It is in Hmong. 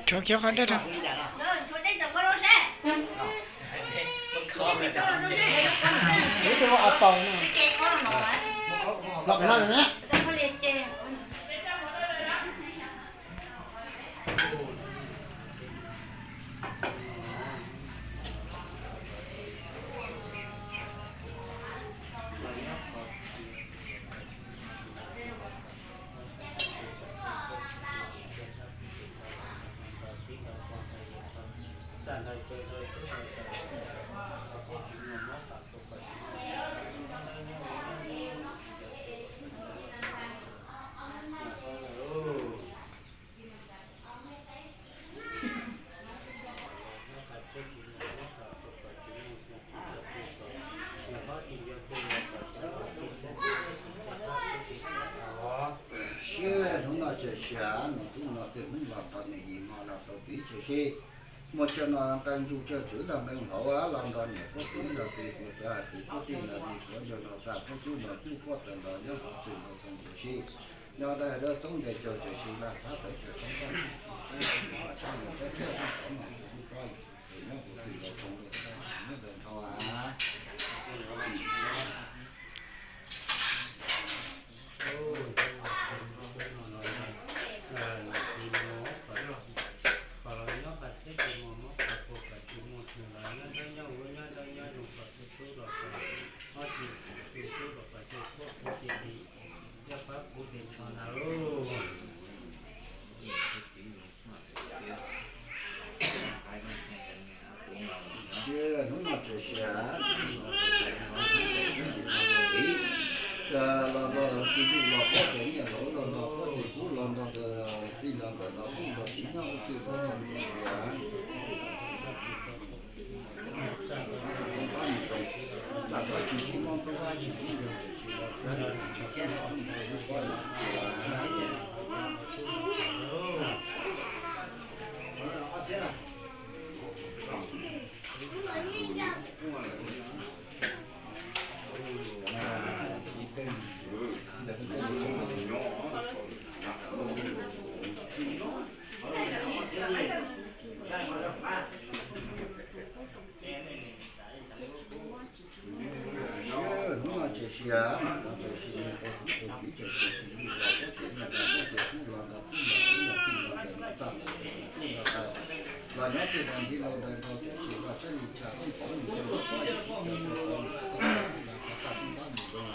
Tshuav kiag qhov nrab rau. Los pem no na. Siab hnub no txawm siav, nws twb no twb hnub los tau nws yim hmo los tau txiv tshwm sim. Muaj chaw no nqe ntsuj tsawg tswv los npeej hauv los nrog niam pog txiv los txiv puas txawv hais kwv pog tij los txiv puav ncaug los txaj pub cub los cub quaj tawm los nyob hauv twg los txoos tshwm sim. Nyob dawb dawb txoob ntes caug tshwm sim los phab tawv tshwm txoob toj tshwm txoob tshwm tshwm los tshab los tshab tshab txoob txoob mas txoob txoob nyob hauv twg los txoos nyob ntawm nrho a. Siab hnub no txawm siav, los nrog txiv ntuj los pob tes nyiaj laus los nrog pob tes kub los nrog txiv los nkawm los kuj nrog txiv nyob ua twg los nrog txiv siav. Hnub no txawm siav, hnub no txawm siav, tau kuv tau kiv txawm siav, txawm siav los pob tes nyiaj los pob tes kub los nrog txiv los nkawm los txiv los nkawm los txaj los txij los tau, los nyob twg los nti los daws nrog txhiab sim los txhiab li tshaj txij pov mus rau los pob tes kub los nrog txiv los nkawm los txaj los txij los tau txaj txij pab mus zoo a.